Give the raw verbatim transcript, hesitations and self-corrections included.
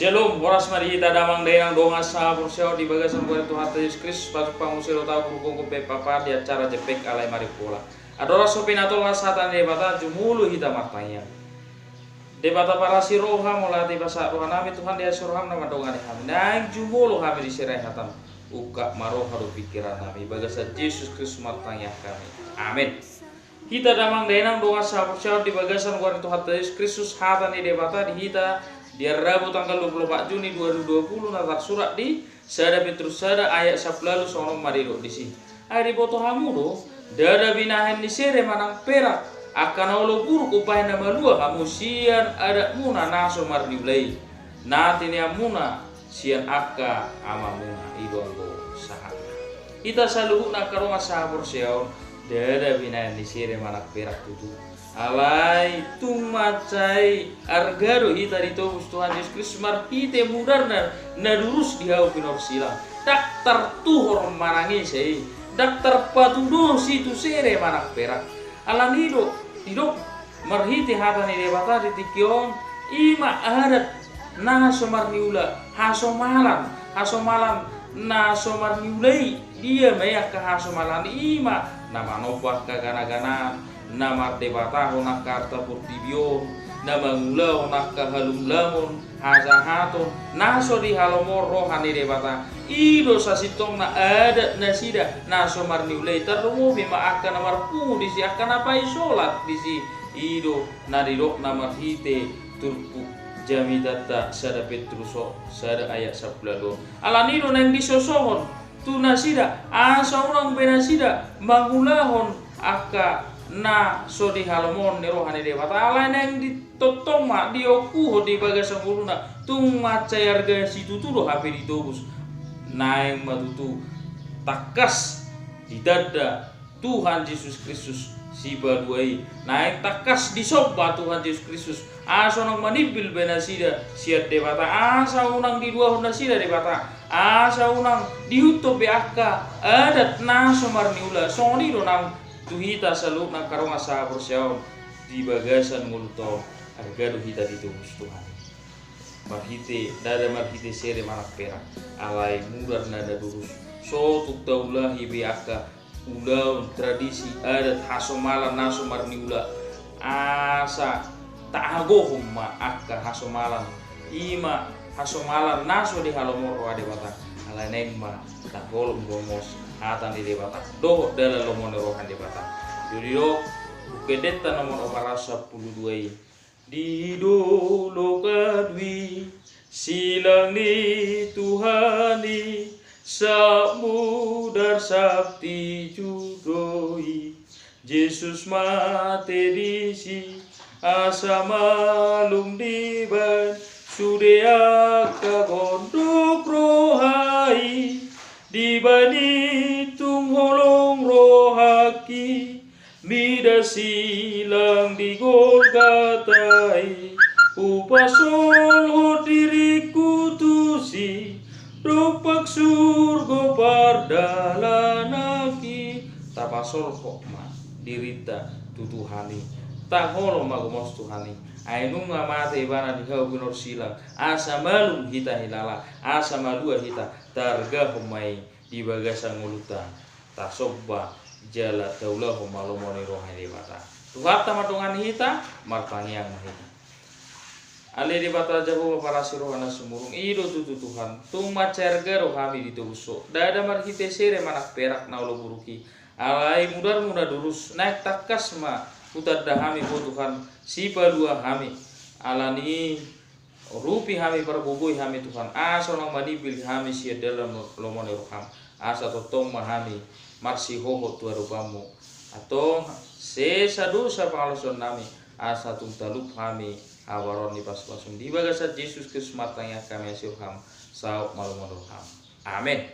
Syalom, horas ma di hita damang dainang dongan sahaporseaon di bagasan goar ni Tuhanta Jesus Kristus, pasu pangusiro tau burukon pe papa di acara jepek alai mari pola. Andorang so pinatolhas hata ni Debata, jumolo hita martangiang. Debata parasi roha, mauliate ma di bagasan roha nami Tuhan, di asi roham na mandongani hami. Naeng jumolo hami disirang hatam, ungkap ma roha dohot pingkiran nami. Bagasan Jesus Kristus martangiang hami. Amen. Hita damang dainang dongan sahaporseaon di bagasan goar ni Tuhanta Jesus Kristus, hata ni Debata di hita di ari Rabu tanggal dua puluh empat Juni dua ribu dua puluh na tarsurat di sada Petrus sada ayat sampulu ualu songon on ma didok disi. Ai diboto hamu do, ndada binahen ni sere manang perak, angka na olo buruk umbahen na malua hamu sian adatmuna na so marniula i, na tineanmuna sian angka amamuna, i do anggo sahatna. Hita saluhutna angka dongan sahaporseaon, ndada binahen ni sere manang perak tutu. Alai tung mansai arga do hita ditobus Tuhan Jesus Kristus marhite mudarna na durus di hau pinorsilang. Ndang tartuhor manang ise i, ndang tarpatudosi tu sere manang perak. Alani do didok marhite hata ni Debata di tingki on, i ma adat na so marniula, hasomalan, hasomalan na so marniula i. Dia ma i angka hasomalan i? I ma na manomba angka ganaganaan, na mardebatahon angka arta portibi on, na mangulahon angka halumlamon, hajahaton, na so dihalomohon roha ni Debata. I do sasintongna adat nasida na so marniula i. Tarlumobi ma angka na marpungu disi, angka na paisolat disi. I do na didokna marhite turpuk jamitanta sada Petrus sada ayat sampulu ualu. Alani do naeng disosohon tu nasida asa unang be nasida mangulahon angka na so dihalomohon ni roha ni Debata. Alai naeng ditongtong ma, diongkuhon di bagasan ngoluna, tung mansai arga situtu do hape ditobus. Naeng ma tutu tangkas ditanda Tuhan Jesus Kristus Sipalua i. Naeng tangkas disomba Tuhan Jesus Kristus asa unang manimbil be nasida sian Debata, asa unang diluahon nasida Debata, asa unang diihuthon be angka adat na so marniula. Songon i do nang tu hita saluhutna angka dongan sahaporseaon di bagasan ngolunta on. Arga do hita ditobus Tuhan i. Marhite, ndada marhite sere manang perak, alai mudarna na durus. So tung taulahi be angka ulaon, tradisi, adat, hasomalan na so marniula, asa tagohon ma angka hasomalan. I ma hasomalan na so dihalomohon roha Debata. Alai naeng ma taholom gomos hata ni Debata dohot dalan lomo ni roha ni Debata. Didok Buku Endenta nomor opat ratus sampulu dua i. Di dolok adui silang ni Tuhan i, sahat mudar sahat tiju do i. Jesus mate disi asa malum dibaen sude angka gondok roha i. Dibaen i tung holong rohangki mida silang di Golgata i. Hupasolhot diringku tusi, dompak surgo pardalananki. Tapasolhot ma dirinta tu Tuhan i. Taholom ma gomos Tuhan i. Ai nunga mate ibana di hau pinorsilang, asa malum hita hilala, asa malua hita. Targahon ma i di bagasan ngolunta, tasomba jala taulahon ma lomo ni roha ni Debata. Tuhanta mandongani hita, martangiang ma hita. Ale Debata Jahowa parasi roha na sumurung, i do tutu Tuhan, tung mansai arga do hami ditobus Ho. Ndada marhite sere manang perak na olo buruk i, alai mudarmu na durus. Naeng tangkas ma hutanda hami Ho Tuhan, Sipalua hami. Alani i urupi hami, pargogoi hami Tuhan, asa unang manimbil hami sian dalan lomo ni roham, asa tongtong ma hami marsihohot tu adopanmu. Antong sesa dosa pangalaosion nami, asa tung talup hami habaron ni pasupasum. Di bagasan Jesus Kristus martangiang hami asi roham, saut ma lomo ni roham. Amen.